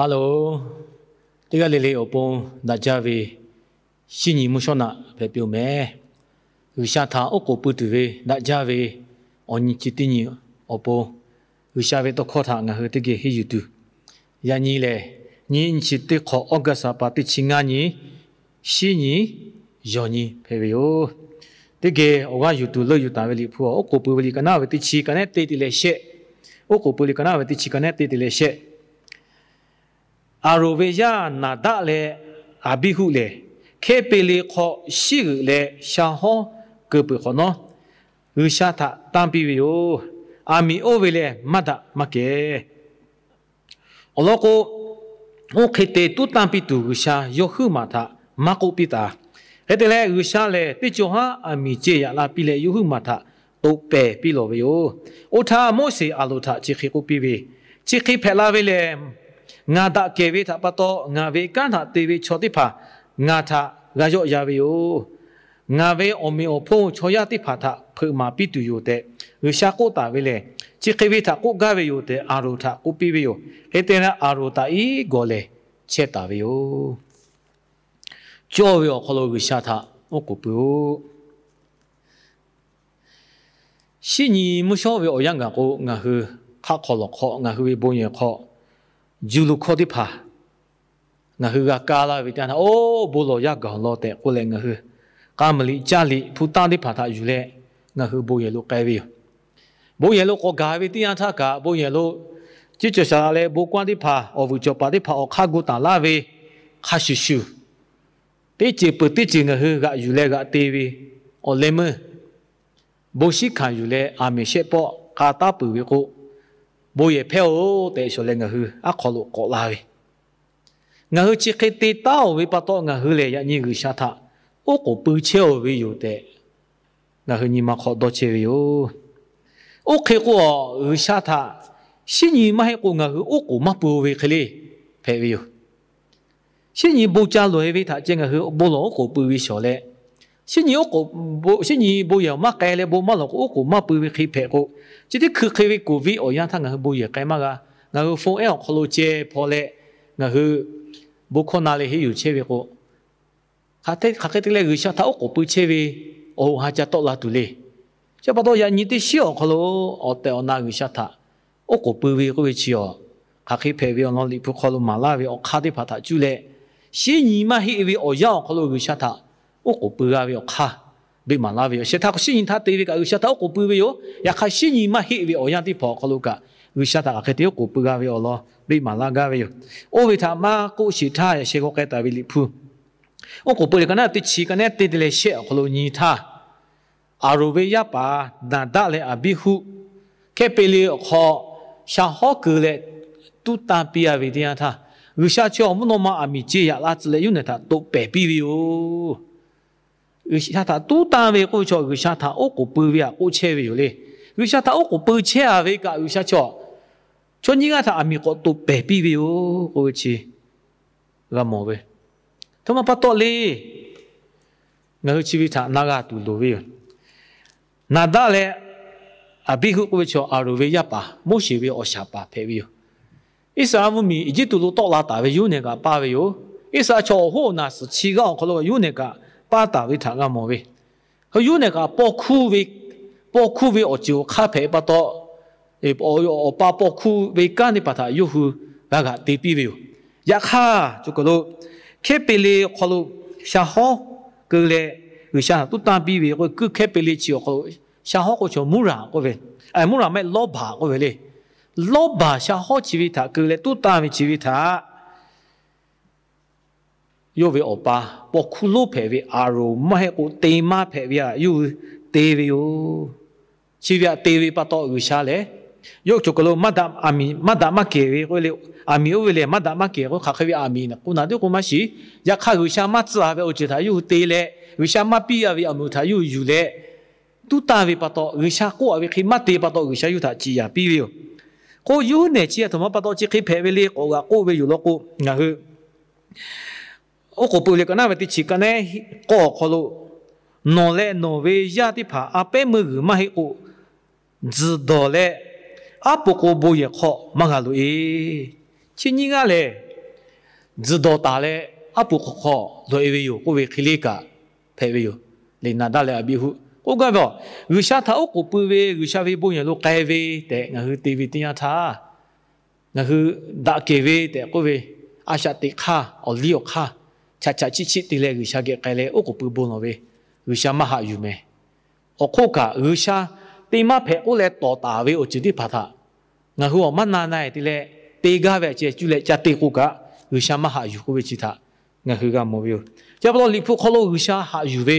Hello, teˇ g'aˇ le le awˬ pon daꞈ jaˇ ve shinˉ nyi mvuhˇ shawˉ naꞈ hpehꞈ piˇ-oˬ meh. G'uiˬsha htaꞈ oˉ k'oˍ pui tuˬ ve daꞈ jaˇ ve awˬ nyi chi teˇ nyi awˬ pon, G'uiˬsha ve tawˇ hkawˇ htaꞈ ngaˬ hui teˇ geh henˇ yuˬ tuˬ, yaꞈ nyi lehˬ, nyiˇ nyi chi teˇ hk'awꞈ August ha pa teˇ chi ngaˇ nyi, shinˉ nyi yawˬ nyi hpehꞈ ve yoˬ. Teˇ geh awˬ g'aˇ yuˬ tuˬ leuˆ yuˬ taˍ ve Liꞈ hpu, oˉ k'oˍ pui ve liꞈ ka naˉ ve teˇ chi ka nehˉ te te leh shehˆ. Oˉ k'oˍ pui liꞈ ka naˉ ve teˇ chi ka nehˉ te te leh shehˆ. Aˍronˍ ve yaˇ Naˍdaˆ leh Aˍbiˇhuˆ lehˬ, Hkehˇpele hk'aw shiˉ g'euꞈ leh sha hawˉ keu peuˬ hk'awꞈ nawˉ, G'uiˬsha htaꞈ tanˇ piˇ ve yoˬ. Aˬ miˍ oˇ ve lehˬ maˇ daꞈ maˇ kehˬ. Awˬ lawn k'o, oˇ hk'e te tuˉ tanˇ piˇ tuˬ G'uiˬsha yawˇ huiˉ maˬ htaꞈ maˇ k'oˆ piˇ taˍ. Hk'e te leh, G'uiˬsha lehˬ teˇ cawˬ haˉ aˬ miˍ ceh yaꞈ la piˇ leh, yawˇ huiˉ maˬ htaꞈ toꞈ pehˍ piˇ lawˬ ve yoˬ. Oˇ htaˇ Moˉseˍ Aˍronˍ htaꞈ chi hk'e k'oˆ piˇ ve, Chi hk'e hpehꞈ la ve lehˬ, ngaˬ daꞈ kehˬ ve htaꞈ pa taw, ngaˬ ve kanˉ htaꞈ te ve chaw teˇ hpaˍ ngaˬ htaꞈ g'a yawˆ yan ve yoˬ. Ngaˬ ve awˬ meꞈ awˬ hponˇ chaw yaˇ teˇ hpaˍ htaꞈ hpeuꞈ maˍ piˇ tuˬ yoˬ tehꞈ, G'uiˬsha k'oˆ taˍ ve lehˬ, chi hk'e ve htaꞈ k'oˆ gaˇ ve yoˬ tehꞈ, Aˍronˍ htaꞈ k'oˆ piˇ ve yoˬ. Hk'e te leh, Aˍronˍ taꞈ iˉ gawˬ lehˬ chehˇ taˍ ve yoˬ. Cawˇ ve awˬ hk'aw lo G'uiˬsha htaꞈ oˉ k'oˍ pui-oˆ. Shinˉ nyi mvuhˇ shawˉ ve awˬ yanˇ gaˬ k'o, ngaˬ hui hk'aˆ hk'aw lawˬ hk'aw, ngaˬ hui ve bon yehˬ hk'aw, juˇ lo hkawˇ teˇ hpaˍ ngaˬ hui g'a kaˇ laˇ ve teˇ yanˇ htaˇ, Oˇ, bon lawˬ yaˇ gaˬ-oˬ law tehꞈ k'oˆ leh, ngaˬ hui k'a maˍ liꞈ caˇ liꞈ hpu tanˇ teˇ hpaˍ htaꞈ yuˬ leh, ngaˬ hui bon yehˬ lo k'ai ve yoˬ. Bon yehˬ lo k'awꞈ gaˬ ve teˇ yanˇ htaˇ kaꞈ, bon yehˬ lo ceˇ cawˬ shaˍ laꞈ leh bon kawˇ teˇ hpaˍ, awˬ vuiˬ cawˬ paˍ teˇ hpaˍ awˬ hk'aˇ gu taˍ laˇ ve hk'a shuˍ shuˍ, teˇ ceuˬ peuˬ teˇ ceuˬ ngaˬ hui g'aꞈ yuˬ leh g'aꞈ te ve awˬ leh meuˇ, bon shiˉ hkanˍ yuˬ leh aˬ miˍ shehˆ pawˆ k'a taˉ peuˬ ve k'o, bon yehˬ hpehˇ-oˬ tehꞈ shawˍ leh ngaˬ hui aˉ hk'aw lo k'awꞈ la ve, ngaˬ hui chi hk'e te taˉ-oˬ ve pa taw, ngaˬ hui lehˬ yaꞈ nyi G'uiˬsha htaꞈ oˉ k'oˍ pui chehˇ-oˬ ve yoˬ tehꞈ, ngaˬ hui nyi ma hk'aw dawˇ chehˇ ve yoˬ. Oˇ hk'e k'o, G'uiˬsha htaꞈ shinˉ nyi maˇ heˆ k'o ngaˬ hui oˉ k'oˍ maˇ pui ve hk'e le hpehꞈ ve yoˬ. Shinˉ nyi bon ca loꞈ-e ve htaꞈ ceh ngaˬ hui bon lawˬ oˉ k'oˍ pui ve shawˍ leh, shinˉ nyi oˉ k'oˍ, shinˉ nyi bon yehˬ maˇ k'ai leh bon maˇ lawˬ k'o oˉ k'oˍ maˇ pui ve hk'e hpehꞈ k'o, chi teˇ hkui hk'e ve k'oˍ viˆ awˬ yanˇ htaˇ ngaˬ hui bon yehˬ k'ai maˇ g'a. Ngaˬ hui phone ehˉ awˬ hk'aw lo ceh hpaw leh, ngaˬ hui bon hkawˇ na leh henˇ yuˬ chehˇ ve k'o, hk'aˬ hk'e te leh G'uiˬsha htaꞈ oˉ k'oˍ pui chehˇ ve awˬ hoꞈ ha ca tawˆ la tuˬ le. Chi pa taw yaꞈ nyi teˇ shiˉ awˬ hk'aw lo awˬ tehˬ awˬ na G'uiˬsha htaꞈ oˉ k'oˍ pui ve k'oˆ ve chi awˬ, hk'aˬ hk'e hpehꞈ ve awˬ lawn Liꞈ hpu hk'aw lo maˍ laˇ ve awˬ hk'aˇ teˇ hpaˍ htaꞈ cuˇ leh, shinˉ nyi maˇ heˆ ve awˬ yanˇ awˬ hk'aw lo G'uiˬsha htaꞈ oˉ k'oˍ pui g'a ve awˬ hk'aˇ beˆ maˍ laˇ ve yoˬ. Shehˍ htaˇ k'o shinˉ nyi htaˇ te ve kaꞈ G'uiˬsha htaꞈ oˉ k'oˍ pui ve yoˬ. Yaꞈ hk'aˇ shinˉ nyi maˇ heˆ ve awˬ yanˇ teˇ hpaˍ awˬ hk'aw lo kaꞈ G'uiˬsha htaꞈ hk'aˬ hk'e te oˉ k'oˍ pui g'a ve awˬ lawn beˆ maˍ laˇ gaˇ ve yoˬ. Oˇ ve htaꞈ maˇ k'oˆ sheˍ htaˇ, yaꞈ sheh g'aw k'ai taˍ ve Liꞈ hpu, oˉ k'oˍ pui liꞈ ka naˉ teˇ chi ka nehˉ te te leh shehˆ awˬ hk'aw lo nyi htaˇ, Aˍronˍ ve yaˇ paˍ Naˍdaˆ leh Aˍbiˇhuˆ Hkehˇpele awˬ hk'aw sha hawˉ keu leh tuˉ tanˇ piˇ-a ve teˇ yanˇ htaˇ, G'uiˬsha chi awˬ mvuhˇ naw ma aˬ miˍ ce yaꞈ la tcuh leh yawˇ hui htaꞈ toꞈ pehˍ piˇ ve yoˬ. G'uiˬsha htaꞈ tuˉ tanˇ ve k'oˆ ve chaw, G'uiˬsha htaꞈ oˉ k'oˍ pui ve htaꞈ k'oˆ chehˇ ve yoˬ le. G'uiˬsha htaꞈ oˉ k'oˍ pui chehˇ-a ve kaꞈ, G'uiˬsha chaw, chaw nyiˇ g'aˇ htaꞈ aˬ miˍ k'awꞈ toꞈ pehˍ piˇ ve yoˬ k'oˆ ve chi g'a mawˬ ve. Aˬ htoꞈ ma pa taw le, ngaˬ hui chi ve htaꞈ na g'a tuˬ loˍ ve yoˬ. Naˍdaˆ leh Aˍbiˇhuˆ k'oˆ ve chaw Aˍronˍ ve yaˇ paˍ, Moˉseˍ ve awˬ shaˍ paˍ hpehꞈ ve yoˬ. Iˉsaˍreˍlaˆ mvuhˇmiˬ Eˇjiˇtuꞈ lo tawˆ la taˍ ve yawˇ hui kaꞈ paˇ ve yoˬ. Iˉsaˍreˍlaˆ chaw awˬ hoˉ awˬ naˬ suhˍ chi g'aˇ awˬ hk'aw lo yawˇ hui kaꞈ paˇ taˍ ve htaꞈ g'a mawˬ ve. Yawˇ hui kaꞈ paw hkuˇ ve, paw hkuˇ ve awˬ ceuˬ awˬ hk'aˇ hpehꞈ pa taw, awˬ pa paw hkuˇ ve kanˉ teˇ hpaˍ htaꞈ yawˇ hui g'a g'aꞈ te piˇ ve yoˬ. Yaꞈ hk'aˇ, cawˬ kaˬ lo Hkehˇpele awˬ hk'aw lo sha hawˉ keu leh G'uiˬsha htaꞈ tuˉ tanˇ piˇ ve k'oˆ ve, kuiˇ Hkehˇpele chi awˬ hk'aw lo sha hawˉ k'o chaw Muˇraˍ k'oˆ ve, Muˇraˍ maˇ heˆ, Lawˇbaˬ k'oˆ ve le. Lawˇbaˬ sha hawˉ chi ve htaꞈ keu leh tuˉ tanˇ ve chi ve htaꞈ yawˇ ve awˬ pa paw hkuˇ lonˉ hpehꞈ ve Aˍronˍ maˇ heˆ k'o te maˇ hpehꞈ ve htaꞈ yawˇ hui te ve yoˬ. Chi ve htaꞈ te ve pa taw G'uiˬsha lehˬ, yawˇ cawˬ kaˬ lo maˇ daꞈ, aˬ miˍ maˇ daꞈ maˇ kehˬ ve k'oˆ ve le. Aˬ miˍ oˇ ve lehˬ maˇ daꞈ maˇ kehˬ k'o, hk'aˬ hk'e ve aˬ miˍ k'oˆ naˍ teˇ k'o maˇ shiˍ. Yaꞈ hk'aˇ G'uiˬsha maˇ tcuh-a ve awˬ ceuˬ htaꞈ yawˇ hui te leh, G'uiˬsha maˇ piˇ-a ve aˬ miˍ htaꞈ yawˇ hui yuˬ leh, tuˉ tanˇ ve pa taw, G'uiˬsha k'oˆ-a ve hk'e maˇ te pa taw, G'uiˬsha yawˇ hui htaꞈ ciˍ yanˍ piˇ ve yoˬ. K'o yawˇ hui nehˬ chi aˬ htoꞈ ma pa taw chi hk'e hpehꞈ ve le k'awꞈ g'aꞈ k'oˆ ve yoˬ law k'o, ngaˬ hui oˉ k'oˍ pui liꞈ ka naˉ ve teˇ chi ka nehˉ k'awˇ awˬ hk'aw lo, Nawˬ leh nawˬ ve yaˇ teˇ hpaˍ a pehˉ meuˇ g'uiˬ maˇ heˆ k'o, tzuhˬ dawˬ leh aˉ po k'o bon yehˬ hk'aw maˇ g'a loꞈ-e. Chi nyiˇ g'aˇ lehˬ, tzuhˬ dawˬ taˍ leh aˉ pu hk'aw hk'aw loꞈ-e ve yoˬ k'oˆ ve hk'e le kaꞈ hpehꞈ ve yoˬ. Liꞈ naˍ daˇ leh a biˇ huˆ k'oˆ gaˇ ve a, G'uiˬsha htaꞈ oˉ k'oˍ pui ve, G'uiˬsha ve bon yehˬ lo k'ai ve tehꞈ ngaˬ hui te ve teˇ yanˇ htaˇ, ngaˬ hui daꞈ kehˬ ve tehꞈ k'oˆ ve, a shaꞈ teꞈ hk'aˇ awˬ liˇ awˬ hk'aˇ, chaꞈ chaꞈ chiˆ chiˆ te leh G'uiˬsha geh k'ai leh oˉ k'oˍ pui bon lawˬ ve G'uiˬsha maˇ haꞈ yuˬ mehˍ. Awˬ hk'oˆ kaꞈ, G'uiˬsha te maˇ hpehꞈ k'oˆ leh tawˍ taˍ ve awˬ ceuˬ teˇ hpaˍ htaꞈ ngaˬ hui awˬ maˇ na na-e te leh, te gaˇ ve a ceh cuˇ leh ca te k'o kaꞈ, G'uiˬsha maˇ haꞈ yuˬ k'oˆ ve chi htaꞈ ngaˬ hui g'a mawˬ ve yoˬ. Chi pa taw Liꞈ hpu hk'aw lo G'uiˬsha haꞈ yuˬ ve,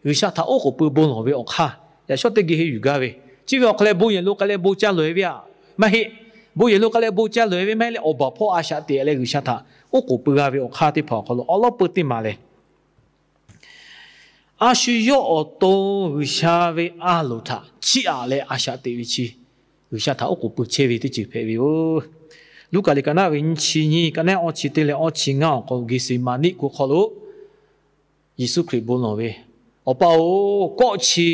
G'uiˬsha htaꞈ oˉ k'oˍ pui bon lawˬ ve awˬ hk'aˇ yaꞈ shawˉ teˇ geh henˇ yuˬ gaˇ ve, chi ve awˬ hk'aw leh bon yehˬ lo k'ai leh bon ca lawˬ-e ve a, maˇ heˆ. Bon yehˬ lo k'ai leh bon ca lawˬ-e ve maˇ heˆ leh, awˬ baˬ hpawˇ a shaꞈ teꞈ leh G'uiˬsha htaꞈ oˉ k'oˍ pui g'a ve awˬ hk'aˇ teˇ hpaˍ awˬ hk'aw lo awˉ lawˉ peu teˇ maˬ lehˬ, a shu yawˇ awˬ to G'uiˬsha ve a loˍ htaꞈ chiˇ aꞈ leh a shaꞈ teꞈ ve chi, G'uiˬsha htaꞈ oˉ k'oˍ pui chehˇ ve teˇ ceuˬ hpehꞈ ve yoˬ. Luˉkaꞈ liꞈ ka naˉ ve nyiˇ chi nyiˇ, ka naˉ awˇ chi teˇ leh awˇ chi ngaˇ awˬ hk'aw lo Geˍseˍmaˍniˆ hk'aw lo Yeˍsuˆ Hkriꞈ bon lawˬ ve, Awˬ pa-oˬ, kawˆ chi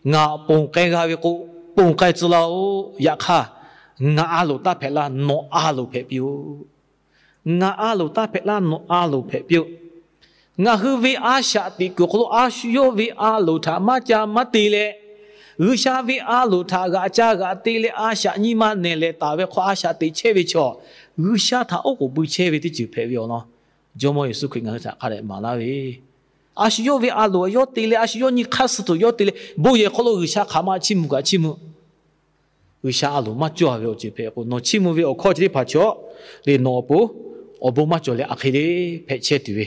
ngaˬ ponˬ k'ai g'a ve k'o, ponˬ k'ai tcuh laˇ-oˆ. Yaꞈ hk'aˇ, ngaˬ a loˍ taˇ hpehꞈ laˇ, nawˬ a loˍ hpehꞈ piˇ-oˆ. Ngaˬ a loˍ taˇ hpehꞈ laˇ, nawˬ a loˍ hpehꞈ piˇ-oˆ. Ngaˬ hui ve a shaꞈ teꞈ kuiˬ awˬ hk'aw lo a shu yawˇ ve a loˍ htaꞈ maˇ ca maˇ te leh, G'uiˬsha ve a loˍ htaꞈ g'aꞈ ca g'aꞈ te leh a shaꞈ nyi ma nehˬ lehˍ taˍ ve hk'aw a shaꞈ teꞈ chehˇ ve chaw, G'uiˬsha htaꞈ oˉ k'oˍ pui chehˇ ve teˇ ceuˬ hpehꞈ ve awˬ lawn, Jawˇmawˇ Yeˍsuˆ Hkriꞈ ngaˬ hui htaꞈ hk'a dehꞈ maˍ laˇ ve, a shu yawˇ ve a loˍ yawˇ te leh a shu yawˇ nyi hk'aˇ suh tuˬ yawˇ te leh bon yehˬ hk'aw lo G'uiˬsha hk'aˬ ma chiˇ mvuh kaꞈ chiˇ mvuh. G'uiˬsha a loˍ maˇ cawˇ ve awˬ ceuˬ hpehꞈ k'o, nawˬ chiˇ mvuh ve awˬ hkawˇ chi teˇ hpaˍ chaw le nawˬ awˬ pon awˬ bon maˇ cawˬ leh a hk'e le hpehꞈ chehˇ tuˬ ve.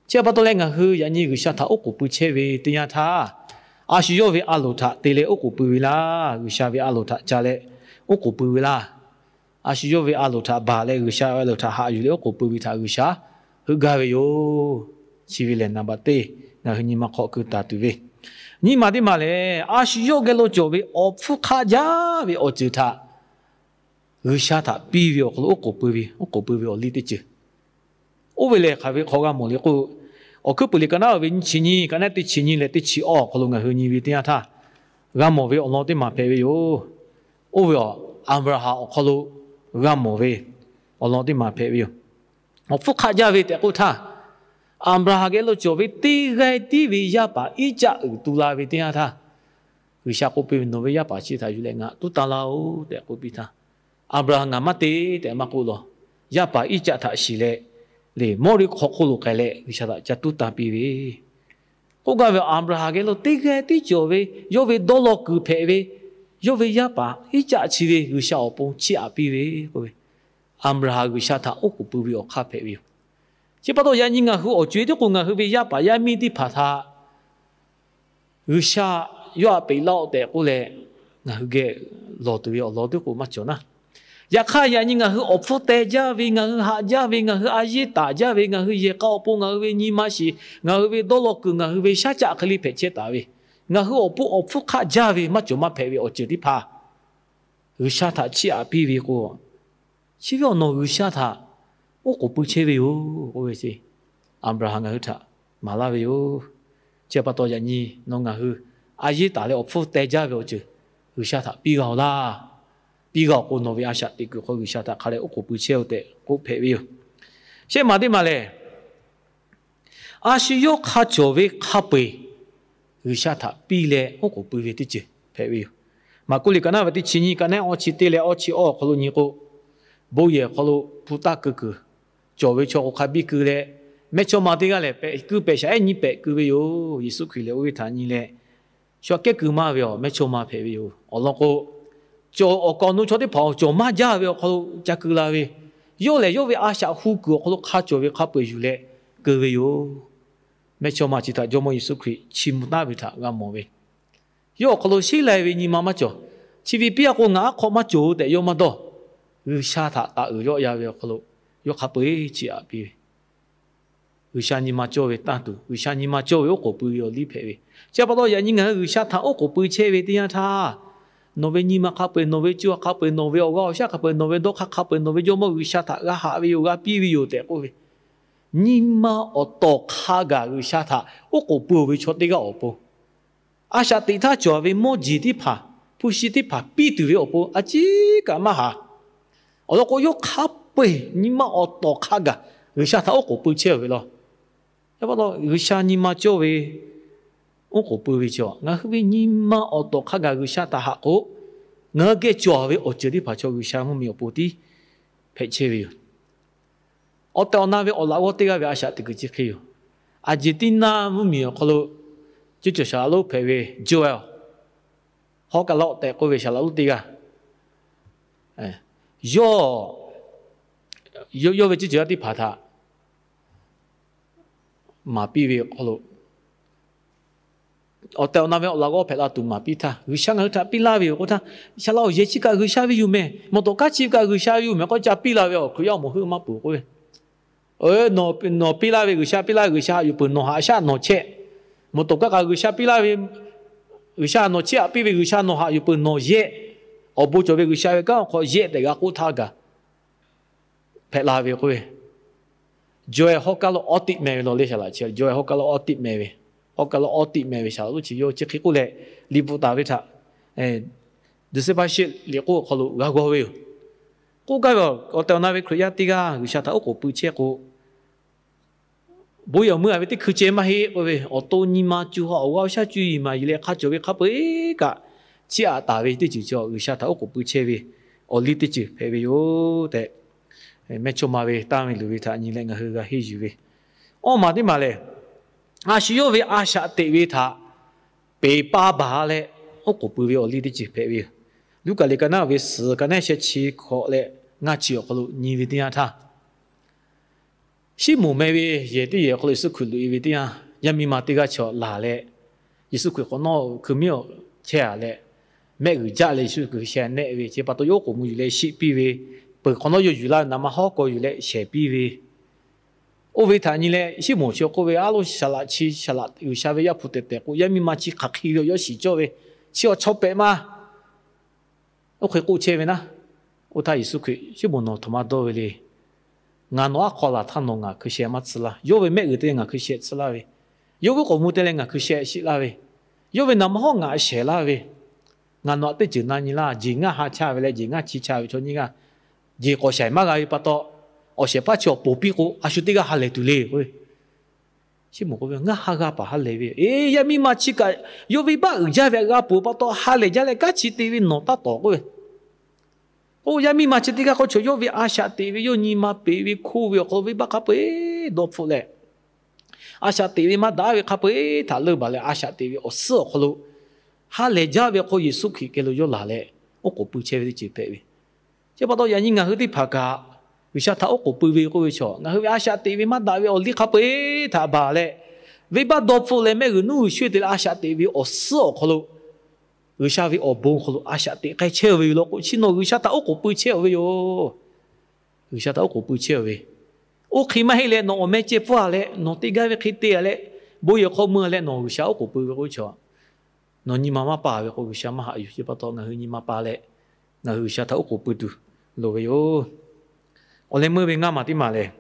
Chi pa taw leh ngaˬ hui yaꞈ nyi G'uiˬsha htaꞈ oˉ k'oˍ pui chehˇ ve teˇ yanˇ htaˇ, a shu yawˇ ve a loˍ htaꞈ te leh oˉ k'oˍ pui ve laˇ, G'uiˬsha ve a loˍ htaꞈ ca leh oˉ k'oˍ pui ve laˇ. A shu yawˇ ve a loˍ htaꞈ baˬ leh G'uiˬsha ve a loˍ htaꞈ haꞈ yuˬ leh oˉ k'oˍ pui ve htaꞈ G'uiˬsha heuˆ gaˇ ve yoˬ. Chi ve lehˬ naˍ baˬ teˇ ngaˬ hui nyi ma hk'aw keu taˍ tuˬ ve. Nyiˇ maˬ teˇ maˬ lehˬ, a shu yawˇ geh lo cawˬ ve awˬ hpfuhˇ hk'aˆ jaˇ ve awˬ ceuˬ htaꞈ G'uiˬsha htaꞈ piˇ ve awˬ hk'aw lo oˉ k'oˍ pui ve, oˉ k'oˍ pui ve awˬ liˇ teˇ ceuˬ. Oˇ ve lehˬ hk'aˬ ve hk'aw g'a mawˬ le k'o, Awˬ hkuiˉ puiˍ liꞈ ka naˉ ve nyiˇ chi nyiˇ, ka naˉ teˇ chi nyiˇ leh teˇ chi awˇ awˬ hk'aw lo ngaˬ hui nyi ve teˇ yanˇ htaˇ, g'a mawˬ ve awˬ lawn teˇ maˬ hpehꞈ ve yoˬ. Oˇ ve a, Aˍbraˍhanˍ awˬ hk'aw lo g'a mawˬ ve awˬ lawn teˇ maˬ hpehꞈ ve yoˬ. Awˬ hpfuhˇ hk'aˆ jaˇ ve tehꞈ k'oˆ htaˇ, Aˍbraˍhanˍ geh lo cawˬ ve teˇ g'aˇ tiˉ ve yaˇ paˍ Iˉcaˆ uiˍ tu la ve teˇ yanˇ htaˇ, G'uiˬsha k'oˆ piˇ ve, Nawˬ ve yaˇ paˍ chi htaꞈ yuˬ leh ngaˬ tuˉ tanˇ laˇ-oˆ tehꞈ k'oˆ piˇ htaˇ, Aˍbraˍhanˍ ngaˬ maˇ te tehꞈ maˇ k'oˆ law. Yaˇ paˍ Iˉcaˆ htaꞈ shiˍ leh, le Mawˇriˆ hk'aw hk'oˆ lo k'ai leh G'uiˬsha htaꞈ ca tuˉ tanˇ piˇ ve k'oˆ gaˇ ve, Aˍbraˍhanˍ geh lo teˇ g'aˇ tiˉ cawˬ ve, yawˇ ve dawˇ law kuiˬ hpehꞈ ve, yawˇ ve yaˇ paˍ Iˉcaˆ chi ve G'uiˬsha awˬ pon chiˇ aꞈ piˇ ve k'oˆ ve, Aˍbraˍhanˍ G'uiˬsha htaꞈ oˉ k'oˍ pui ve awˬ hk'aˇ hpehꞈ ve yoˬ. Chi pa taw yaꞈ nyi ngaˬ hui awˬ co-e teˇ k'o ngaˬ hui ve yaˇ paˍ yaˇ miˇ teˇ hpaˍ htaꞈ G'uiˬsha yawˇ htaꞈ peꞈ laˇ-oˆ tehꞈ k'oˆ leh, ngaˬ hui geh lawˬ tuˬ ve awˬ lawn teˇ k'o maˇ cawˬ naˉ. Yaꞈ hk'aˇ, yaꞈ nyi ngaˬ hui awˬ hpfuhˇ teh jaˇ ve, ngaˬ hui haꞈ jaˇ ve, ngaˬ hui a yeˇ taˍ jaˇ ve, ngaˬ hui yehˬ k'a awˬ pon ngaˬ hui ve nyi ma shiˍ, ngaˬ hui ve dawˇ law kuiˬ, ngaˬ hui ve shaˉ caˆ hk'e le hpehꞈ chehˇ taˍ ve, ngaˬ hui awˬ pon awˬ hpfuhˇ hk'aˆ jaˇ ve maˇ cawˬ maˇ hpehꞈ ve awˬ ceuˬ teˇ hpaˍ G'uiˬsha htaꞈ chiˇ aꞈ piˇ ve k'o, chi ve awˬ nawˬ G'uiˬsha htaꞈ oˉ k'oˍ pui chehˇ ve yoˬ k'oˆ ve, Aˍbraˍhanˍ ngaˬ hui htaꞈ maˍ laˇ ve yoˬ. Chi pa taw yaꞈ nyi nawˬ ngaˬ hui a yeˇ taˍ leh awˬ hpfuhˇ teh jaˇ ve awˬ ceuˬ G'uiˬsha htaꞈ piˇ g'a-oˬ laˇ. Piˇ g'a-oˬ k'o, nawˬ ve a shaꞈ teꞈ kuiˬ hk'aw G'uiˬsha htaꞈ hk'a leh oˉ k'oˍ pui chehˇ-oˆ tehꞈ k'oˆ hpehꞈ ve yoˬ. Shehˆ maˬ teˇ maˬ lehˬ, a shu yawˇ hk'a cawˬ ve hk'a peu-eˬ G'uiˬsha htaꞈ piˇ leh oˉ k'oˍ pui ve teˇ ceuˬ hpehꞈ ve yoˬ. Maˍkuˆ liꞈ ka naˉ ve teˇ chi nyiˇ, ka naˉ awˇ chi teˇ leh awˇ chi awˇ awˬ hk'aw lo nyi k'o, bon yehˬ awˬ hk'aw lo hpu taˇ keu kuiˬ cawˬ ve chaw k'o hk'a biˇ keu leh, mehˇchawˇma teˇ g'aˇ lehˬ pehꞈ keu pehꞈ shaꞈ ehˉ nyi pehꞈ keu ve yoˬ. Yeˍsuˆ Hkriꞈ lehˬ oˇ ve htaꞈ nyi leh, shu aꞈ kehˉ keu maˇ ve awˬ mehˇchawˇma hpehꞈ ve yoˬ. Awˬ lawn k'o, cawˬ awˬ kaˍ awˬ nu chaw teˇ hpaˍ awˬ cawˬ maˇ jaˇ ve awˬ hk'aw lo ca keu la ve, yawˇ lehˬ yawˇ ve a shaꞈ hu kuiˬ awˬ hk'aw lo hk'a cawˬ ve hk'a peu-eˬ yuˬ leh keu ve yoˬ. Mehˇchawˇma chi htaꞈ Jawˇmawˇ Yeˍsuˆ Hkriꞈ chiˇ mvuh taˉ ve htaꞈ g'a mawˬ ve, yawˇ awˬ hk'aw lo sheˉ lai ve nyi ma maˇ cawˬ. Chi ve piˇ-a k'o ngaˬ aˉ hk'aw maˇ cawˬ-oˬ tehꞈ yawˇ maˇ dawˇ. G'uiˬsha htaꞈ taˍ uiˍ yawˆ yan ve awˬ hk'aw lo yawˇ hk'a peu-eˬ chiˇ aꞈ piˇ ve, G'uiˬsha nyi ma cawˇ ve tanˇ tuˬ, G'uiˬsha nyi ma cawˇ ve oˉ k'oˍ pui ve awˬ liˇ hpehꞈ ve. Chi pa taw yaꞈ nyi ngaˬ hui G'uiˬsha htaꞈ oˉ k'oˍ pui chehˇ ve teˇ yanˇ htaˇ, nawˬ ve nyi ma hk'a peu-eˬ, nawˬ ve co hk'a peu-eˬ, nawˬ ve awˬ g'aˇ awˬ shaˉ hk'a peu-eˬ, nawˬ ve dawˇ hk'aˇ hk'a peu-eˬ, nawˬ ve Jawˇmawˇ G'uiˬsha htaꞈ g'a haꞈ ve yoˬ, g'a piˇ ve yoˬ tehꞈ k'oˆ ve, nyi ma awˬ tawˍ hk'a gaˬ G'uiˬsha htaꞈ oˉ k'oˍ pui-oˬ ve chaw teˇ g'aˇ awˬ pon, a shaꞈ teꞈ htaˇ cawˬ ve mawˇ jeˬ teˇ hpaˍ, hpu shi teˇ hpaˍ piˇ tuˬ ve awˬ pon a ciˉ kaꞈ maˇ haˍ. Awˬ lawn k'o, yawˇ hk'a peu-eˬ nyi ma awˬ tawˍ hk'a gaˬ G'uiˬsha htaꞈ oˉ k'oˍ pui chehˇ ve law. Yaꞈ pa taw G'uiˬsha nyi ma cawˇ ve oˉ k'oˍ pui ve chi ngaˬ hui ve nyi ma awˬ tawˍ hk'a gaˬ G'uiˬsha htaꞈ haꞈ k'o, ngaˬ hui geh cawˬ ve awˬ ceuˬ teˇ hpaˍ chaw G'uiˬsha mvuhˇmiˬ awˬ pon tiˉ hpehꞈ chehˇ ve yoˬ. Awˬ tehˬ awˬ na ve awˬ laꞈ g'awˇ teˇ g'aˇ ve a shaꞈ teꞈ kuiˬ chi hk'e yoˬ. Argentina mvuhˇmiˬ awˬ hk'aw lo ceˇ cawˬ shaˍ laꞈ lonˉ hpehꞈ ve Joel, hawˉ kaˆ lawˆ tehꞈ k'oˆ ve shaˍ laꞈ lonˉ teˇ g'aˇ, yawˇ, yawˇ ve ceˇ cawˬ yaˇ teˇ hpaˍ htaꞈ maˍ piˇ ve awˬ hk'aw lo, awˬ tehˬ awˬ na ve awˬ laꞈ g'awˇ hpehꞈ la tuˬ maˍ piˇ htaˇ, G'uiˬsha ngaˬ hui htaꞈ piˇ laˇ ve yoˬ k'oˆ htaˇ, shaˍ laꞈ awˬ yehˬ chi kaꞈ G'uiˬsha ve yoˬ mehˬ, mawˬ tawˍ kanˉ chi kaꞈ G'uiˬsha ve yoˬ mehˬ k'oˆ ca piˇ la ve awˬ Hkriꞈ yaˇ awˬ moˍ heuˆ maˇ peuˬ k'oˆ ve, nawˬ piˇ laˇ ve G'uiˬsha piˇ laˇ ve, G'uiˬsha haꞈ yuˬ peuˬ nawˬ haꞈ shaˆ nawˬ chehˇ. Mawˬ tawˍ kanˉ kaꞈ G'uiˬsha piˇ laˇ ve, G'uiˬsha nawˬ chehˇ haꞈ piˇ ve, G'uiˬsha nawˬ haꞈ yuˬ peuˬ nawˬ yehˆ. Awˬ bon cawˬ ve G'uiˬsha ve kanˉ awˬ hk'aw yehˆ tehꞈ g'a k'oˆ htaˇ gaˬ hpehꞈ la ve k'oˆ ve, Joel hawˉ kaˆ lawˆ awˉ tiˆ meh ve law le shaˍ laꞈ chi, Joel hawˉ kaˆ lawˆ awˉ tiˆ meh ve, hawˉ kaˆ lawˆ awˉ tiˆ meh ve shaˍ laꞈ lonˉ chi yawˇ chi hk'e k'oˆ leh, liꞈ bvuhꞈ taˍ ve htaꞈ, Discipleship liꞈ k'oˆ awˬ hk'aw lo g'a g'aw ve yoˬ. K'oˆ gaˇ ve, awˬ tehˬ awˬ na ve Hkriꞈ yaˇ teˇ g'aˇ G'uiˬsha htaꞈ oˉ k'oˍ pui chehˇ k'o, bon yehˬ awˬ meuˇ a ve teˇ hkui ceh maˇ heˆ k'oˆ ve, awˬ to nyi ma co ha awˬ g'aˇ awˬ shaˉ cuˇ yiˍ maˍ yiˍ leh hk'a cawˬ ve hk'a peu-eˬ kaꞈ chiˇ aꞈ taˍ ve teˇ ceuˬ chi G'uiˬsha htaꞈ oˉ k'oˍ pui chehˇ ve awˬ liˇ teˇ ceuˬ hpehꞈ ve yoˬ tehꞈ, mehˇchawˇma ve tanˇ ve luˬ ve htaꞈ nyi leh ngaˬ hui g'a henˇ yuˬ ve. Awˇ maˬ teˇ maˬ lehˬ, a shu yawˇ ve a shaꞈ teꞈ ve htaꞈ peˍ pa baˬ leh oˉ k'oˍ pui ve awˬ liˇ teˇ ceuˬ hpehꞈ ve yoˬ. Luˉkaꞈ liꞈ ka naˉ ve suhˍ ka naˉ sheh chi hkawꞈ leh ngaˇ chi awˬ hk'aw lo nyi ve teˇ yanˇ htaˇ, Siˉmonˍ meh ve yehˬ teˇ yehˬ awˬ hk'aw lo Yeˍsuˆ Hkriꞈ loꞈ e ve teˇ yanˇ, yaˇ miˇ ma teˇ g'aˇ chaw laˬ leh, Yeˍsuˆ Hkriꞈ hk'awꞈ nawˉ hkui miˉ awˬ chehˇ a leh, mehˆ g'uiˬ jaˆ leh Yeˍsuˆ Hkriꞈ sheh nehˆ ve chi pa taw yawˇ oˉ k'oˍ mvuh yuˬ leh shiˆ piˇ ve, peuˬ hk'awꞈ nawˉ yawˇ yuˬ laˇ ve naˍ ma hawˉ k'aw yuˬ leh shehˍ piˇ ve, oˇ ve htaꞈ nyi leh Siˉmonˍ chi k'oˆ ve, Aˉ loˇ, saˍ laꞈ chi saˍ laꞈ G'uiˬsha ve Yaˇ hpu tehˬ tehˬ k'o, yaˇ miˇ ma chi hk'aˬ hk'e ve awˬ yawˇ shiˍ cawˇ ve, chi awˬ chaw pehꞈ ma. Oˇ hk'e k'oˆ chehˇ ve naˉ, oˇ htaˇ Yeˍsuˆ Hkriꞈ, Siˉmonˍ, nawˬ htoꞈ ma dawˇ ve le. Ngaˬ nawˬ aˉ hk'aw laˬ htaˇ nawˬ ngaˬ hkui sheh maˇ tsuhˇ laˇ. Yawˇ ve mehˆ g'uiˬ te leh ngaˬ hkui sheh tsuhˇ laˇ ve, yawˇ ve k'awꞈ mvuh te leh ngaˬ hkui sheh shiˆ laˇ ve, yawˇ ve naˍ ma hawˉ ngaˬ shehˍ laˇ ve, ngaˬ nawˬ aꞈ teˇ ceuˬ na nyi laˇ. Jeˬ ngaˇ ha chaˇ ve leh jeˬ ngaˇ chi chaˇ ve chaw nyiˇ g'aˇ, jeˬ k'awꞈ shaiˍ maˇ g'a ve pa taw, awˬ shehˍ hpaˇ chi awˬ poˬ piˇ k'o, a shu teˇ g'aˇ ha lehˬ tuˬ le k'oˆ ve. Siˉmonˍ k'oˆ ve, Ngaˇ ha g'a paˍ ha lehˬ ve. Eˬ, yaˇ miˇ ma chi kaꞈ yawˇ venˇbaˆ uiˍ jaˇ ve htaꞈ g'a peuˬ pa taw ha lehˬ jaˇ leh kanˉ chi te ve nawˬ taˇ tawˍ k'oˆ ve. Oˇ yaˇ miˇ ma chi teˇ g'aˇ hk'aw chaw yawˇ ve a shaꞈ teꞈ ve, yawˇ nyi ma peꞈ ve hkoˇ ve awˬ hk'aw lo venˇbaˆ hk'a peu-eˬ dawˇ hpfuhˆ leh, a shaꞈ teꞈ ve maˇ daꞈ ve hk'a peu-eˬ htaꞈ leuˇ baˬ leh, a shaꞈ teꞈ ve awˬ suhˉ awˬ hk'aw lo ha lehˬ jaˇ ve hk'aw Yeˍsuˆ Hkriꞈ geh lo yawˇ laˬ leh oˉ k'oˍ pui chehˇ ve teˇ ceuˬ hpehꞈ ve. Chi pa taw yaꞈ nyi ngaˬ hui teˇ hpaˍ kaꞈ G'uiˬsha htaꞈ oˉ k'oˍ pui ve k'oˆ ve chaw, ngaˬ hui ve a shaꞈ teꞈ ve maˇ daꞈ ve awˬ liˇ hk'a peu-eˬ htaꞈ baˬ leh, venˇbaˆ dawˇ hpfuhˆ leh mehˆ g'uiˬ nuˇ g'uiˬ sho-eˬ te leh a shaꞈ teꞈ ve awˬ suhˉ awˬ hk'aw lo G'uiˬsha ve awˬ bon hk'aw lo a shaꞈ teꞈ k'ai chehˇ ve yoˬ law k'o, chi nawˬ G'uiˬsha htaꞈ oˉ k'oˍ pui chehˇ ve yoˬ. G'uiˬsha htaꞈ oˉ k'oˍ pui chehˇ ve. Oˇ hk'e maˇ heˆ leh nawˬ awˬ meh ceh pfuhˇ a leh nawˬ teˇ gaˇ ve hk'e te a leh, bon yehˬ hk'aw mui a leh nawˬ G'uiˬsha oˉ k'oˍ pui ve k'o, chaw nawˬ nyi ma maˇ pa ve k'o, G'uiˬsha maˇ haꞈ yuˬ. Chi pa taw ngaˬ hui nyi ma pa leh, ngaˬ hui G'uiˬsha htaꞈ oˉ k'oˍ pui tuˬ loˍ ve yoˬ. Awˬ leh meuˇ ve ngaˇ maˬ teˇ maˬ lehˬ,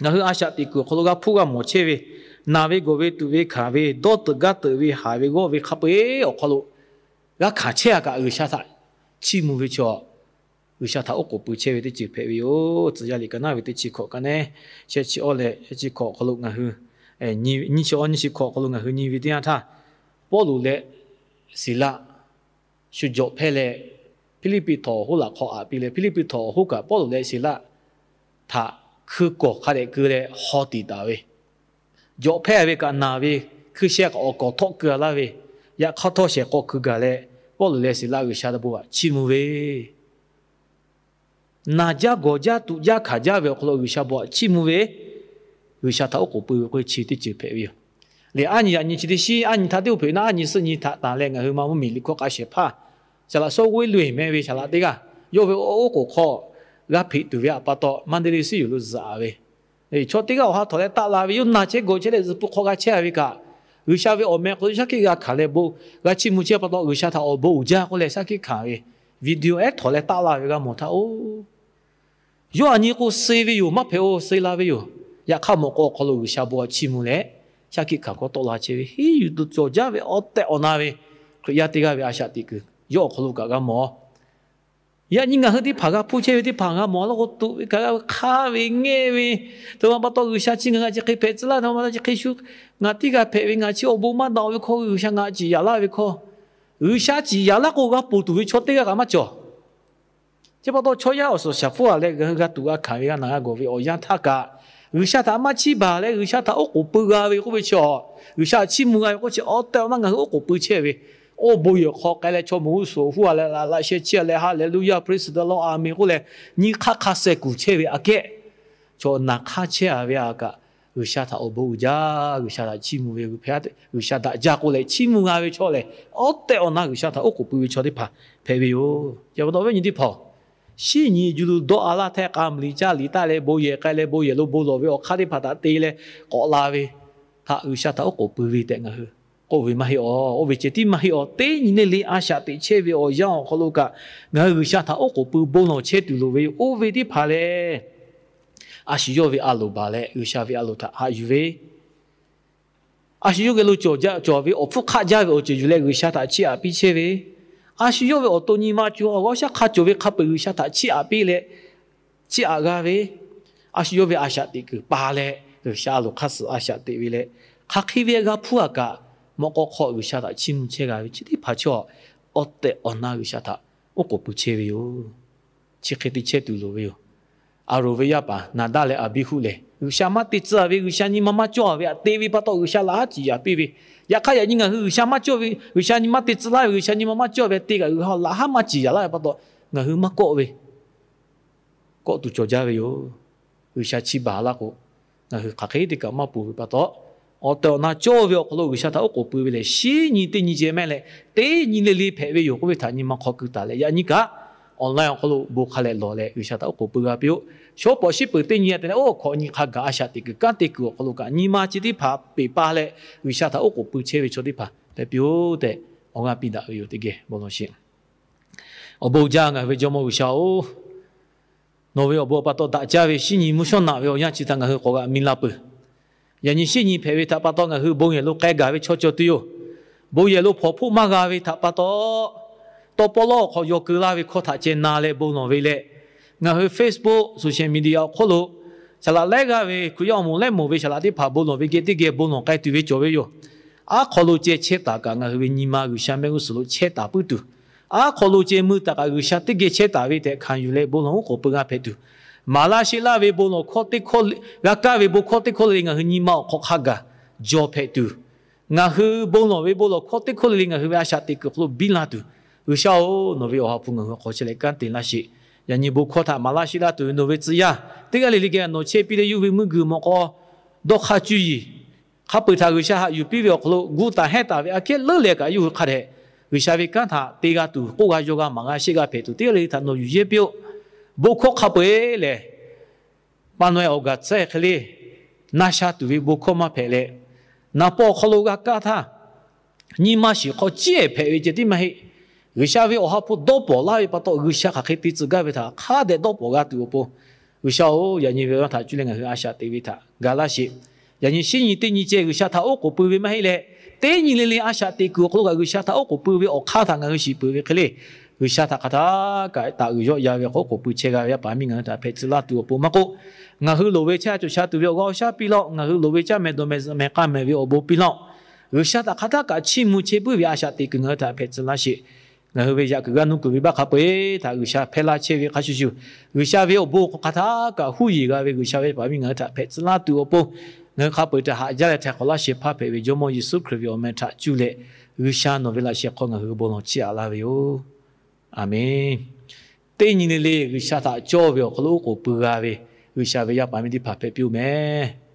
ngaˬ hui a shaꞈ teꞈ kuiˬ awˬ hk'aw lo g'a hpuˇ g'a mawˬ chehˇ ve, naˬ ve gawˬ ve tuꞈ ve hkanˍ ve, dawˇ teuꞈ gaˇ teuꞈ ve, haˍ ve g'awˇ ve hk'a peu-eˬ awˬ hk'aw lo g'a hkanˍ chehˇ a kaꞈ, G'uiˬsha htaꞈ chiˇ mvuh ve chaw, G'uiˬsha htaꞈ oˉ k'oˍ pui chehˇ ve teˇ ceuˬ hpehꞈ ve yoˬ. Tcuh yaˇ liꞈ ka naˉ ve teˇ chi hkawꞈ ka neh, sheh chi awˇ leh sheh chi hkawꞈ awˬ hk'aw lo ngaˬ hui, nyiˇ chi awˇ nyiˇ chi hkawꞈ awˬ hk'aw lo ngaˬ hui nyi ve teˇ yanˇ htaˇ, Pawˇluꞈ leh Siˍlaˆ shu jawꞈ hpehˇ leh, Hpiˇliˇpiˆ htawnˍ awˬ hoˉ laꞈ hk'aw aꞈ piˇ leh, Hpiˇliˇpiˆ htawnˍ awˬ hoˉ kaꞈ Pawˇluꞈ leh Siˍlaˆ htaꞈ hkui kawˬ hk'a dehꞈ keu leh haw tiˍ taˍ ve, jawꞈ hpehˇ ve kaꞈ naˬ ve, hkui sheh kaꞈ awˬ kawˍ htawˆ keu a laˇ ve, yaꞈ hk'aˇ htawˇ shehˍ k'aw keu gaˬ leh, Pawˇluꞈ leh Siˍlaˆ G'uiˬsha ve bon htaꞈ chiˇ mvuh ve, naˬ jaˇ gawˬ jaˇ tuꞈ jaˇ hkanˍ jaˇ ve awˬ hk'aw lo G'uiˬsha bon htaꞈ chiˇ mvuh ve, G'uiˬsha htaꞈ oˉ k'oˍ pui ve k'oˆ ve chi teˇ ceuˬ hpehꞈ ve yoˬ. Lehˬ, aˉ nyi yaꞈ nyi chi teˇ shiˉ aˉ nyi htaˇ teˇ oˇ hpeuꞈ naˉ, aˉ nyi suhˆ nyi htaꞈ tanˬ leh ngaˬ hui ma mvuhˇmiˬ liꞈ hkawˇ k'a shehˍ hpaˇ, saˍ laꞈ sawˉ g'uˇ eˉ loꞈ eˬ meh ve saˍ laꞈ teˇ g'aˇ, yawˇ ve oˉ k'oˍ hk'aw g'a hpeꞈ tuˬ ve htaꞈ pa taw, Mandelay suhˉ yoˬ lo zuhꞈ ve, chaw teˇ g'aˇ awˬ ha htawꞈ leh taˆ la ve, yawˇ na chehˇ gawˬ chehˇ leh zuhꞈ pui hk'aw g'a chehˇ ve kaꞈ, G'uiˬsha ve awˬ meh hk'aw lo shaˉ hkiˆ g'a hkanˍ leh bon g'a chiˇ mvuh chehˇ pa taw, G'uiˬsha htaꞈ awˬ bon uiˍ jaˇ k'oˆ leh shaˉ hkiˆ hkanˍ ve video ehˉ htawꞈ leh taˆ la ve g'a mawˬ htaˇ oˬ, yawˇ aˬ nyi k'o suh ve yoˬ, maˇ hpehꞈ-oˬ, suh la ve yoˬ. Yaꞈ hk'aˇ mawꞈ k'aw awˬ hk'aw lo G'uiˬsha bon htaꞈ chiˇ mvuh leh, shaˉ hkiˆ hkanˍ hkawˇ tawˆ la chehˇ ve, henˇ yuˬ tuˬ cawˬ jaˇ ve awˬ tehˬ awˬ na ve Hkriꞈ yaˇ teˇ g'aˇ ve a shaꞈ teꞈ kuiˬ yawˇ awˬ hk'aw lo kaꞈ g'a mawˬ. Yaꞈ nyi ngaˬ hui teˇ hpaˍ g'a hpuˇ chehˇ ve teˇ hpaˍ g'a mawˬ a laˇ k'o, tuꞈ ve kaꞈ g'a ve, hk'aˇ ve, ngehˇ ve, htoꞈ ma pa taw G'uiˬsha chi ngaˬ g'a chi hk'e hpehꞈ tcuh laˇ, htoꞈ ma pa taw chi hk'e shu ngaˬ tiˉ g'a hpehꞈ ve, ngaˬ chi awˬ bon maˇ daꞈ ve hkawˇ, G'uiˬsha ngaˬ ciˍ yaꞈ laˇ ve hkawˇ, G'uiˬsha ciˍ yaꞈ laˇ k'o g'a ponˬ tuˬ ve chaw teˇ g'aˇ kaꞈ maˇ cawˬ. Chi pa taw chaw yaˇ awˬ suhˍ shaˍ hpfuhˇ a leh ngaˬ hui g'a tuꞈ g'a hkanˍ ve g'a naˬ g'a gawˬ ve awˬ yanˇ htaˇ kaꞈ, G'uiˬsha htaꞈ maˇ chiˇ baˬ leh G'uiˬsha htaꞈ oˉ k'oˍ pui g'a ve k'oˆ ve chi, G'uiˬsha htaꞈ chiˇ mvuh g'a ve k'oˆ chi awˬ tehˬ awˬ na ngaˬ hui oˉ k'oˍ pui chehˇ ve, oˇ bon yehˬ hk'aw k'ai leh chaw moˍ g'uˇ suhˍ awˬ huˉ a leh laꞈ laꞈ sheh chiˇ a leh Hallelujah, praise the Lord, amen k'oˆ leh nyi hk'aˇ hk'a suh kuˬ chehˇ ve aꞈ kehˉ, chaw naˬ hk'aˇ chehˇ a ve aꞈ kaꞈ, G'uiˬsha htaꞈ awˬ bon uiˍ jaˇ, G'uiˬsha htaꞈ chiˇ mvuh ve, G'uiˬsha daꞈ jaˇ k'oˆ leh chiˇ mvuh g'a ve chaw lehˬ, awˬ tehˬ awˬ na G'uiˬsha htaꞈ oˉ k'oˍ pui ve chaw teˇ hpaˍ hpehꞈ ve yoˬ. Chi pa taw awˬ viˉ awˬ nyi teˇ hpaˍ-oˬ, shinˉ nyi juˇ lu dawˇ a laˇ htehꞈ k'a mvuhˇ liꞈ caˇ liꞈ taˆ leh bon yehˬ k'ai leh bon yehˬ lo bon lawˬ ve awˬ hk'aˇ teˇ hpaˍ htaꞈ te leh k'awꞈ la ve htaꞈ G'uiˬsha htaꞈ oˉ k'oˍ pui ve tehꞈ ngaˬ hui k'oˆ ve maˇ heˆ awˬ. Oˇ ve ceh tiˉ maˇ heˆ awˬ. Teˇ nyi le le a shaꞈ teꞈ chehˇ ve awˬ yanˇ awˬ hk'aw lo kaꞈ ngaˬ hui G'uiˬsha htaꞈ oˉ k'oˍ pui bon lawˬ chehˇ tuˬ loˍ ve yoˬ. Oˇ ve teˇ hpaˍ lehˬ, a shu yawˇ ve a loˍ baˬ leh G'uiˬsha ve a loˍ htaꞈ haꞈ yuˬ ve, a shu yawˇ geh lo cawˬ jaˇ cawˬ ve awˬ hpfuhˇ hk'aˆ jaˇ ve awˬ ceuˬ yuˬ leh G'uiˬsha htaꞈ chiˇ aꞈ piˇ chehˇ ve, a shu yawˇ ve awˬ to nyi ma co awˬ g'aˇ shaˉ hk'a cawˬ ve hk'a peu-eˬ G'uiˬsha htaꞈ chiˇ aꞈ piˇ leh chiˇ aꞈ g'a ve, a shu yawˇ ve a shaꞈ teꞈ kuiˬ pa leh G'uiˬsha a loˍ hk'aˇ suh a shaꞈ teꞈ ve leh, hk'aˬ hk'e ve g'a hpuˇ a kaꞈ, mawꞈ k'aw hk'aw G'uiˬsha htaꞈ chiˇ mvuh chehˇ g'a ve chi teˇ hpaˍ chaw, awˬ tehˬ awˬ na G'uiˬsha htaꞈ oˉ k'oˍ pui chehˇ ve yoˬ. Chi hk'e te chehˇ tuˬ loˍ ve yoˬ. Aˍronˍ ve yaˇ paˍ Naˍdaˆ leh Aˍbiˇhuˆ lehˬ, G'uiˬsha maˇ te tcuh ve, G'uiˬsha nyi ma maˇ cawˇ ve htaꞈ te ve pa taw G'uiˬsha laꞈ haˉ ciˍ yaꞈ piˇ ve. Yaꞈ hk'aˇ yaꞈ nyi ngaˬ hui G'uiˬsha maˇ cawˇ ve, G'uiˬsha nyi ma te tcuh laˇ ve, G'uiˬsha nyi ma maˇ cawˇ ve htaꞈ te kaꞈ G'uiˬsha laꞈ haˉ maˇ ciˍ yaꞈ laˇ ve pa taw, ngaˬ hui maˇ kawˆ ve kawˆ tuˬ cawˬ jaˇ ve yoˬ. G'uiˬsha chiˇ baˬ laˇ k'o, ngaˬ hui hk'aˬ hk'e te kaꞈ maˇ ponˬ ve pa taw, awˬ tehˬ awˬ na cawˇ ve awˬ hk'aw lo G'uiˬsha htaꞈ oˉ k'oˍ pui ve lehˬ, shinˉ nyi teˇ nyi ceh mehˆ leh, teˇ nyi le le hpehꞈ ve yoˬ k'oˆ ve htaꞈ nyi ma hk'aw keu taˍ leh, yaꞈ nyi kaꞈ online awˬ hk'aw lo bon hk'a leh lawˬ leh G'uiˬsha htaꞈ oˉ k'oˍ pui g'a piˇ-oˆ. Shawˉ pawˍ shiˉ peuˬ teˇ nyi te leh, oˇ hkawꞈ nyi hk'a gaˬ a shaꞈ teꞈ kuiˬ kanˉ te kuiˬ awˬ hk'aw lo kaꞈ nyi ma chi teˇ hpaˍ peˬ pa leh G'uiˬsha htaꞈ oˉ k'oˍ pui chehˇ ve chaw teˇ hpaˍ hpehꞈ piˇ-oˆ tehꞈ awˬ g'aˇ piˇ daꞈ ve yoˬ. Teˇ geh bon lawˬ sheˍ. Awˬ bon uiˍ jaˇ ngaˬ hui ve Jawˇmawˇ G'uiˬsha-oˬ, nawˬ ve awˬ bon awˬ pa taw daꞈ jaˇ ve shinˉ nyi mvuhˇ shawˉ naꞈ ve awˬ yanˇ chi htaꞈ ngaˬ hui k'awꞈ g'a mi la peuˬ. Yaꞈ nyi shinˉ nyi hpehꞈ ve htaꞈ pa taw ngaˬ hui bon yehˬ lo k'ai gaˬ ve chaw cawˬ tuˬ yoˬ. Bon yehˬ lo hpawnˬ hpoˆ maˇ g'a ve htaꞈ pa taw, tawˇ pawˆ lawˇ awˬ hk'aw yaw keu laˇ ve hkawˇ htaꞈ ceh na leh bon lawˬ ve leh, ngaˬ hui Facebook, social media awˬ hk'oˆ lo saˍ laꞈ lehˉ g'aˇ ve Hkriꞈ yaˇ awˬ moˍ lehˉ moˍ ve saˍ laꞈ teˇ hpaˍ bon lawˬ ve geh teˇ geh bon lawˬ k'ai tuˬ ve cawˬ ve yoˬ. Aˉ hk'aw lo ceh chehˇ taˍ kaꞈ ngaˬ hui ve nyi ma G'uiˬsha mehˆ g'uˇ suhˍ lo chehˇ taˍ puiˉ tuˬ, aˉ hk'aw lo ceh mui taˍ kaꞈ G'uiˬsha teˇ geh chehˇ taˍ ve tehꞈ hkanˍ yuˬ leh bon lawˬ oˉ k'oˍ pui g'a hpehꞈ tuˬ, maˍ laˇ sheˆ laˇ ve bon lawˬ hkawˇ teˇ hkawˇ, g'a kaˇ ve bon hkawˇ teˇ hkawˇ le le ngaˬ hui nyi ma awˬ hk'aw hk'a gaˬ jaw hpehꞈ tuˬ, ngaˬ hui bon lawˬ ve bon lawˬ hkawˇ teˇ hkawˇ le le ngaˬ hui ve a shaꞈ teꞈ kuiˬ hk'aw lo biˇ la tuˬ, G'uiˬsha-oˬ, nawˬ ve awˬ ha hpu ngaˬ hui awˬ hk'aw chehˇ leh kanˉ te laˇ sheˍ. Yaꞈ nyi bon hkawˇ htaꞈ maˍ laˇ sheˆ laˇ tuˬ ve nawˬ ve tcuh yaˇ teˇ g'aˇ le le geh nawˬ chehˇ piˇ leh yawˇ hui meuˇ g'uiˬ mawꞈ k'aw dawˇ hk'aˇ cuˇ yiˍ hk'a peu-eˬ htaꞈ G'uiˬsha haꞈ yuˬ piˇ ve awˬ hk'aw lo gu taˍ hehnˇ taˍ ve aꞈ kehˉ leuˉ leh kaꞈ yawˇ hui hk'a dehꞈ G'uiˬsha ve kanˉ htaꞈ te g'a tuˬ, k'oˆ g'a yaw g'a maˍ g'a sheˆ g'a hpehꞈ tuˬ teˇ g'aˇ le le htaꞈ nawˬ yuˬ yehˇ piˇ-oˆ. Bon hkawˇ hk'a peu-eˬ lehˬ, pa naweh awˬ gaˬ tcuhˉ hk'e le na sha tuˬ ve bon hkawˇ maˇ hpehꞈ leh, naˍ paw awˬ hk'aw lo g'a kaˇ htaˇ, nyi ma shiˍ hk'aw ciˉ hpehꞈ ve ceh tiˉ maˇ heˆ. G'uiˬsha ve awˬ ha hpu dawˇ pawˍ laˇ ve pa taw G'uiˬsha hk'aˬ hk'e te tcuh gaˇ ve htaꞈ hk'a dehꞈ dawˇ pawˍ g'a tuˬ awˬ pon, G'uiˬsha-oˬ, yaꞈ nyi ve awˬ yanˇ htaꞈ cuˇ leh ngaˬ hui a shaꞈ teꞈ ve htaꞈ ga laˇ sheˍ. Yaꞈ nyi shinˉ nyi teˇ nyi ceh G'uiˬsha htaꞈ oˉ k'oˍ pui ve maˇ heˆ leh, teˇ nyi le le a shaꞈ teꞈ kuiˬ awˬ hk'aw lo kaꞈ G'uiˬsha htaꞈ oˉ k'oˍ pui ve awˬ hk'aˇ htaꞈ ngaˬ hui shiˍ peuˬ ve hk'e le, G'uiˬsha htaꞈ hk'aˬ htaˇ kaꞈ taˍ uiˍ yawˆ yan ve hk'aw oˉ k'oˍ pui chehˇ g'a ve yaˇ paˍ miˇ ngaˬ hui htaꞈ hpehꞈ tcuh laˇ tuˬ awˬ pon maˇ k'oˆ, ngaˬ hui loˍ ve chehˇ a cawˬ sha tuˬ ve awˬ g'aˇ awˬ shaˉ piˇ laˇ-oˆ. Ngaˬ hui loˍ ve caˇ mehˍ dawˬ mehˍ zuhꞈ mehˍ k'a mehˍ ve awˬ bon piˇ laˇ-oˆ. G'uiˬsha htaꞈ hk'aˬ htaˇ kaꞈ chiˇ mvuh chehˇ puiˉ ve a shaꞈ teꞈ kuiˬ ngaˬ hui htaꞈ hpehꞈ tcuh laˇ sheˍ. Ngaˬ hui ve yaꞈ kuiˬ g'aˇ nuˇ kuiˬ ve baˆ hk'a peu-eˬ htaꞈ G'uiˬsha hpehˇ laˇ chehˇ ve hk'a shuˍ shuˍ, G'uiˬsha ve awˬ bon hk'aˬ htaˇ kaꞈ huˉ yeˬ g'a ve G'uiˬsha ve yaˇ paˍ miˇ ngaˬ hui htaꞈ hpehꞈ tcuh laˇ tuˬ awˬ pon, ngaˬ hui hk'a peu-eˬ htaꞈ haꞈ jaˇ leh htaiˍ hk'awꞈ laˇ shehˍ hpaˇ hpehꞈ ve Jawˇmawˇ Yeˍsuˆ Hkriꞈ ve awˬ meh htaꞈ cuˇ leh, G'uiˬsha nawˬ ve laꞈ shehˍ hk'aw ngaˬ hui bon lawˬ chiˇ aꞈ laˇ ve yoˬ. Aˍmenˍ. Teˇ nyi le le G'uiˬsha htaꞈ cawˇ ve awˬ hk'aw lo oˉ k'oˍ pui g'a ve G'uiˬsha ve yaˇ paˍ miˇ teˇ hpaˍ hpehꞈ piˇ-oˬ mehˍ.